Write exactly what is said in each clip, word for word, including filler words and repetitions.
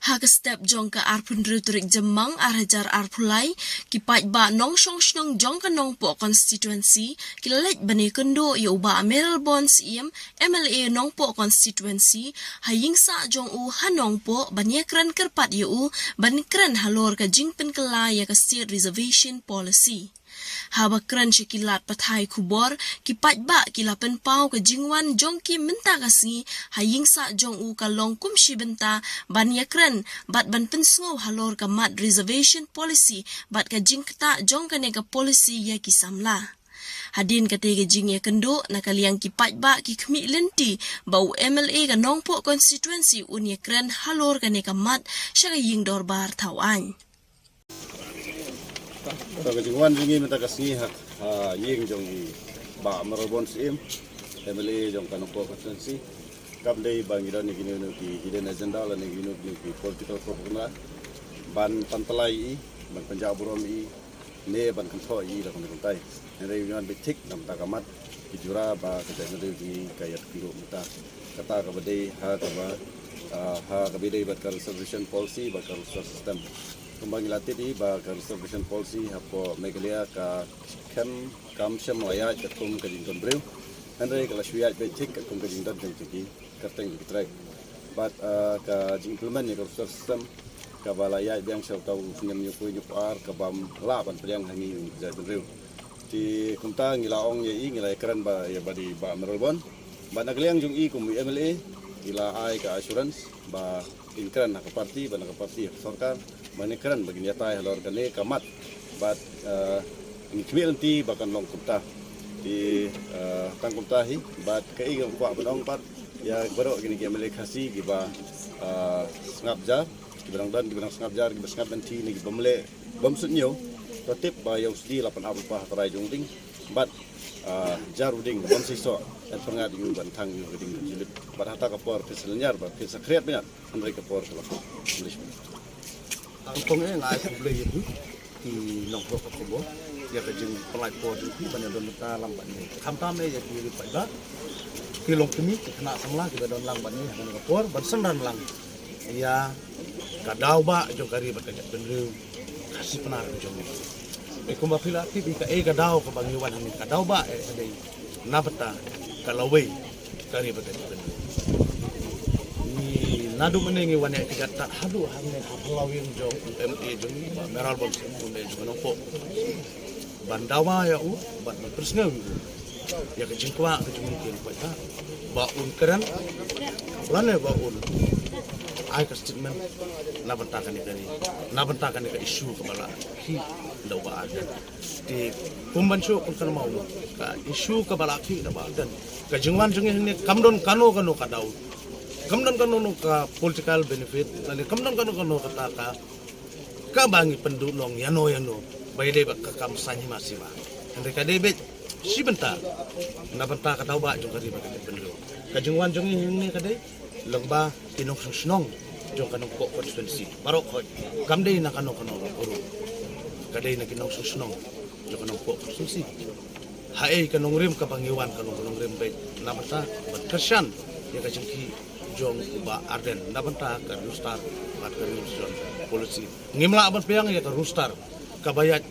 Ha ka step jong ka arphew hynriew tarik Jymmang ar hajar arphew lai, ki paidbah nongshong shnong jong ka Nongpoh constituency ki la leit ban ïakynduh ïa u Bah Mayralborn Syiem, M L A Nongpoh constituency, ha ïing sah jong u ha Nongpoh ban ïakren kyrpad ïa u ban kren halor ka jingpynkylla ïa ka State Reservation Policy. Haba kren sha ki lad pathai khubor, ki paidbah ki la pynpaw ka jingwan jong ki mynta ka sngi ha ïing sah jong u ka long kum shi bynta ban ïakren bad ban pynsngew halor ka mat Reservation Policy bad ka jingktah jong kane ka policy ïa ki samla. Hadien kata ka jingïakynduh, na ka liang ki paidbah ki khmih lynti ba u M L A ka Nongpoh constituency un ïakren halor kane ka mat sha ka ïing dorbar thaw aiñ. To ka jingwan jong ngi mynta ka sngi ha, ha ïing jong i Bah Mayralborn Syiem, M L A jong ka Nongpoh constituency. Kam dei ba ngi don ïa kino kino ki hidden agenda lane kino kino ki political propaganda ban pyntlai ïa i, ban pynjah burom ïa i, ne ban kynthoh ïa i da kumne kumtai. Hynrei ngi wan beit thik na bynta ka mat, ki jura ba ka jaitbynriew jong ngi ka ïakynduh mynta. Kata kaba dei ha kaba, ah, ha kaba dei bad ka reservation policy bad ka roster system. Kumba ngi la tip hi ba ka reservation policy hapoh Meghalaya ka khlem, kam shym la ïaid katkum ka jingdon briew. Hynrei ka la shu ïaid beit thik katkum ka jingdon jong ki kyrteng ki trei. Bad, ah, ka jingimplement ïa ka roster system kaba la ïaid biang sha uta u snem hynñiewphew hynñiewphew ar kabym lah ban pdiang ha ngi u jaitbynriew. Te kumta ngi la ong ïa i, ngi la ïakren bad i Bah Mayralborn. Bad na ka liang jong i kum u M L A, i la ai ka assurance ba in kren ha ka party, bad na ka party ha ka sorkar, ba in kren ba kin ïatai halor kane ka mat. Bad, eh, ngi khmih lynti ba kan long kumta. Te, eh, tang kumta hi, bad kaei kaba kwah ban ong pat ïa baroh kine ki M L A Khasi kiba, eh, sngap jar, kiba dang don, kiba dang sngap jar, kiba sngap lynti ne kibym leh, bym suidñiew, to tip ba ïa u C D la pynap lypa ha trai jong u dieng. Bad, ah, jar u dieng bym seisoh, yn pyngngad ïa u ban thang ïa u ka dieng jinglit. Bad hata ka por phin sa lynñiar bad phin sa khriat bniat, hynrei ka por ka la poi. Khublei shibun. Tang kong eh nga ai khublei ïa phi ki nongpyrkhat khubor ïa ka jingpynlait por jong phi ban ïadon bynta lang bad ngi. Khamtam eh ïa ki ri paidbah, ki longkmie, ki khynnah samla kiba don lang bad ngi ha kane ka por ban synran lang ïa ka daw bah jong ka ri bad ka jaitbynriew Khasi Pnar ka jong ngi. Te kumba phi la tip hi, kaei ka daw kaba ngi wan hangne, ka daw bah eh ka dei na bynta ka lawei ka ri bad ka jaitbynriew. Ngi naduh mynne ngi wan ïaid kjat tad haduh hangne ha phyllaw ïing jong u M L A jong ngi, Bah Mayralborn Syiem, u M L A jong ka Nongpoh, ban dawa ïa u bad ban pynsngew ïa u ïa ka jingkwah ka jong u, ki paidbah, ba un kren lane ba un ai ka statement na bynta kane ka ri, na bynta kane ka issue kaba la khih da u Bah Ardent. Te kum ban shu kynmaw, ka issue kaba la khih da u Bah Ardent, ka jingwan jong ngi hangne kam don kano kano ka daw, kam don kano kano ka political benefit, lane kam don kano kano kata ka kaba ngi pynduhnong ïano ïano ba ïadei bad ka kam saiñ hima sima. Hynrei ka dei beit shi bynta na bynta ka daw bah jong ka ri bad ka jaitbynriew. Ka jingwan jong ngi hangne ka dei lyngba ki nongshong shnong jong ka Nongpoh constituency baroh khoit, kam dei na kano kano ruh, ka dei na ki nongshong shnong jong ka Nongpoh constituency. Haei ka nongrim kaba ngi wan, ka long ka nongrim beit na bynta ban kyrshan ïa ka jingkhih jong u Bah Ardent na bynta ka roster bad ka reservation policy. Ngim lah ban pdiang ïa ka roster kaba ïaid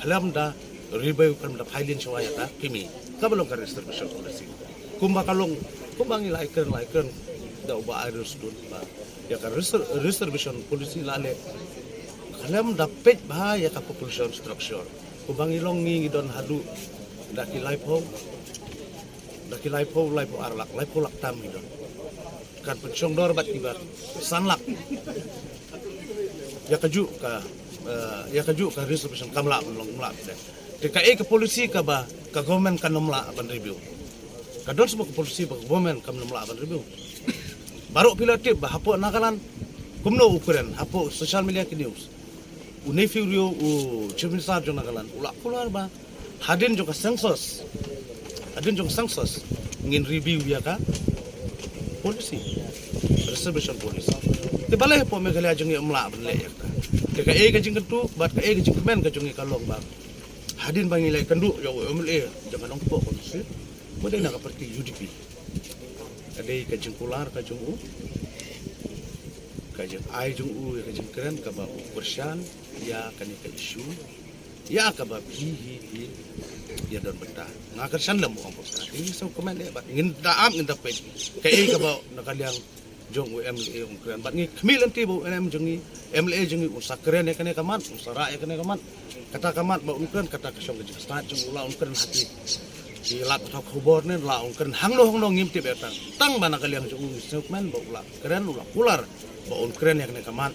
khlem da review, khlem da phailin shuwa ïa ka kmie kaba long ka reservation policy. Kumba ka long, kumba ngi la ïakren, la ïakren da u Bah Ardent Syiem ba ïa ka reser-, reservation policy la leh khlem da peit bha ïa ka population structure. Kumba ngi long, ngi, ngi don haduh da ki laiphew, da ki laiphew, laiphew ar lak, laiphew lak tam ngi don. Kan pynshong dor bad kiba san lak. Ïa kajuh ka, eh, ïa kajuh ka reservation kam lah ban long, kam lah ban leh. Te kaei ka policy kaba ka government kan ym lah ban review? Ka don shuh ka policy ba ka government kam lah ban review. Baroh phi la tip ba hapoh Nagaland kumno u kren hapoh social media ki news. U Neiphiu Rio, u Chief Minister jong Nagaland, u la kular ba hadien jong ka census, hadien jong ka census ngin review ïa ka policy, reservation policy. Te balei hapoh Meghalaya jong ngi ym lah ban leh ïa kata? Te kaei ka jingkyntu bad kaei ka jingkmen ka jong ngi ka long ba hadien ba ngi la ïakynduh ïa u M L A jong ka Nongpoh constituency, u dei na ka party U D P. Ka dei ka jingkular ka jong u, Ka jing ai jong u ïa ka jingkren kaba u kyrshan ïa kane ka issue ïa kaba phi hi phi ïa don bynta. Nga kyrshan lem u ong ba ka dei sngewkmen eh bad ngin da ap ngin da peit kaei kaba na ka liang jong u MLA u kren bad ngi khmih lynti ba u MLA jong ngi, MLA jong ngi un sa kren ïa kane ka mat, un sa rah ïa kane ka mat. Kata ka mat ba un kren kata ka shong ka jingstad jong u la un kren ha ki ki lad pathok khubor ne la un kren hangno hangno ngim tip ïa tang. Tang ba na ka liang jong u ngi sngewkmen ba u la kren u la kular ba un kren ïa kane ka mat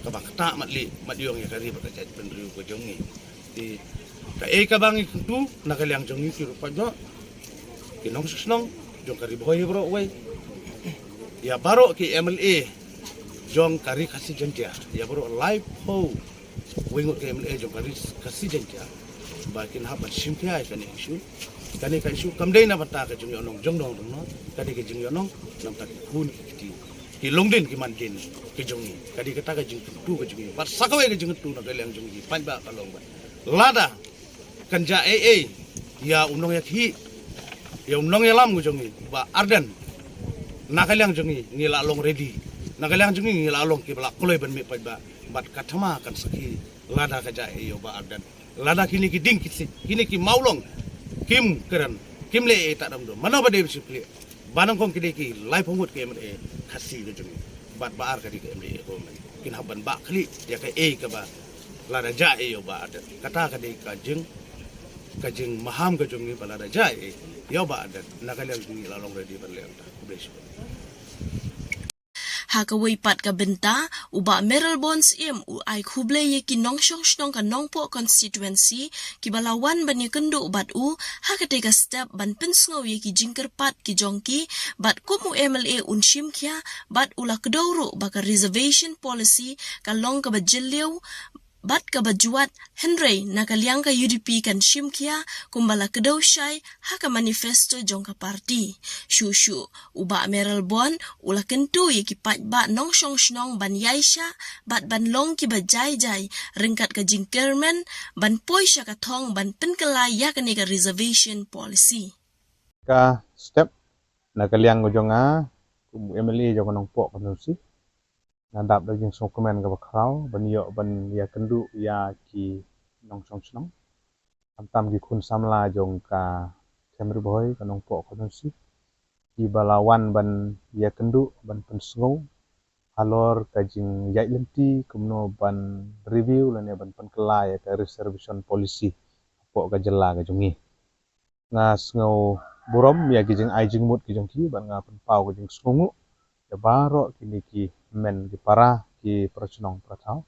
kaba ktah mat lieh mat ïong ïa ka ri bad ka jaitbynriew ka jong ngi. Te kaei kaba ngi kyntu na ka liang jong ngi ki ruh paidbah ki nongshong shnong jong ka Ri Bhoi baroh wei ïa baroh ki MLA jong ka Ri Khasi Jaiñtia ïa baroh laiphew wei ngut ki MLA jong ka Ri Khasi Jaiñtia ba kin hap ban shim khia ïa kane ka issue. Kane ka issue kam dei na bynta ka jingïohnong jong nong dong no, ka dei ka jingïohnong na bynta ki khun ki kti, ki longdien ki mandien ki jong ngi. Ka dei kata ka jingkyntu ka jong ngi bad sa kawei ka jingkyntu na ka liang jong ngi paidbah ka long ba lada kan jia ei ei ïa u nongïakhih ïa u nongïalam ka jong ngi u Bah Ardent, na ka liang jong ngi ngi la long ready, na ka liang jong ngi ngi la long kiba la kloi ban mih paidbah bad ka thma kan sakhi lada ka jia ei ei ïa u Bah Ardent. Lada kine ki dieng ki siej kine ki mawlong kim kren kim leh ei ei tad dam dam mano ba dei ba shu plie. Ba nyngkong ki dei ki laiphew ngut ki MLA Khasi ka jong ngi bad ba ar ka dei ka MLA government kin hap ban bah khlieh ïa kaei kaba lada jia ei ei ïa u Bah Ardent. Kata ka dei ka jing ka jingmaham ka jong ngi ba lada jia ei ei ïa u Bah Ardent na ka liang jong ngi la long ready ban leh ïa kata. Khublei shibun. Ha kawei pat ka bynta u Bah Mayralborn Syiem u ai khublei ïa ki nongshong shnong ka Nongpoh constituency kiba la wan ban ïakynduh bad u ha katei ka step ban pynsngew ïa ki jingkyrpad ki jong ki bad kum u MLA un shim khia bad u la kdew ruh ba ka reservation policy ka long kaba jylliew bad kaba jwat, hynrei na ka liang ka UDP kan shim khia kumba la kdew shai ha ka manifesto jong ka party. Shuh shuh u Bah Mayralborn u la kyntu ïa ki paidbah nongshong shnong ban ïaishah bad ban long kiba jai jai ryngkat ka jingkyrmen ban poi sha ka thong ban pynkylla ïa kane ka reservation policy. Ka step na ka liang ka jong nga kum u MLA jong ka Nongpoh constituency nga dap da jingsngewkmen kaba khraw ban ïoh ban ïakynduh ïa ki nongshong shnong, khamtam ki khun samla jong ka Them Ri Bhoi ka Nongpoh constituency kiba la wan ban ïakynduh ban pynsngew halor ka jingïaid lynti kumno ban review lane ban pynkylla ïa ka reservation policy hapoh ka jylla ka jong ngi. Nga sngew burom ïa ki jingai jingmut ki jong ki bad nga pynpaw ka jingsngewnguh ïa baroh kine ki hynmen ki para ki para shnong para thaw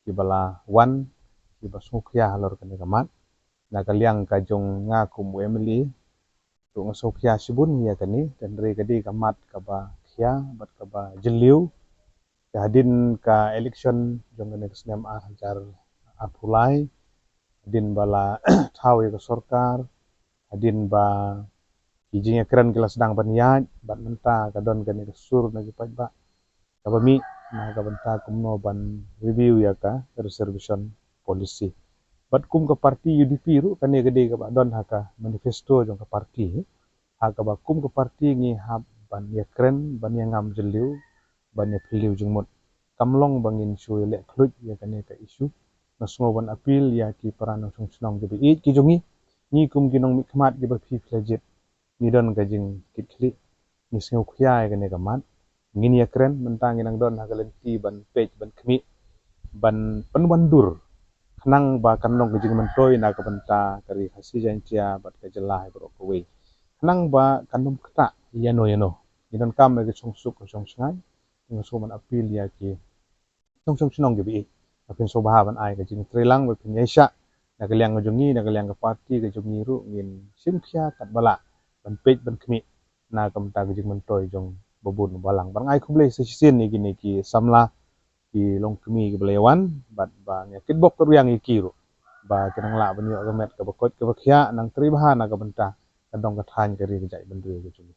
kiba la wan kiba sngewkhia halor kane ka mat. Na ka liang ka jong nga kum u MLA ruh nga sngewkhia shibun ïa kane, hynrei ka dei ka mat kaba khia bad kaba jylliew. Ka hadien ka election jong kane ka snem ar hajar arphew lai, hadien ba la thaw ïa ka sorkar, hadien ba ki jingïakren ki la sdang ban ïaid bad mynta ka don kane ka sur na ki paidbah kaba mih na ka bynta kumno ban review ïa ka reservation policy. Bad kum ka party UDP ruh kane ka dei kaba don ha ka manifesto jong ka party, ha kaba kum ka party ngi hap ban ïakren ban ïangam jylliew ban ïaphylliew jingmut. Kam long ba ngin shu ïaleh khluit ïa kane ka issue. Nga sngew ban appeal ïa ki para nongshong shnong kiba ïeit ki jong ngi, ngi kum ki nongmihkhmat kiba phi phi la jied ngi don ka jingkitkhlieh, ngi sngewkhia ïa kane ka mat. Ngin ïakren mynta ngi nang don ha ka lynti ban peit ban khmih ban pynwandur khnang ba kan long ka jingmyntoi na ka bynta ka Ri Khasi Jaiñtia bad ka jylla hi baroh kawei, khnang ba kan ym ktah ïano ïano. Ngi donkam ïa ka shongsuk ka shongshngaiñ. Nga sngew ban appeal ïa ki nongshong shnong kiba ïeit ba phin sngewbha ban ai ka jingtreilang ba phin ïaishah na ka liang ka jong ngi, na ka liang ka party ka jong ngi ruh ngin shim khia katba lah ban peit ban khmih na ka bynta ka jingmyntoi jong babun balang. Bad nga ai khublei sa shisien ïa kine ki samla ki longkmie kiba la ïawan bad ba nga kitbok ka riang ïa ki ruh ba ki nang lah ban ïoh ka met kaba koit kaba khiah, nang trei bha na ka bynta ka dong ka thaiñ ka ri ka jaitbynriew ka jong ngi.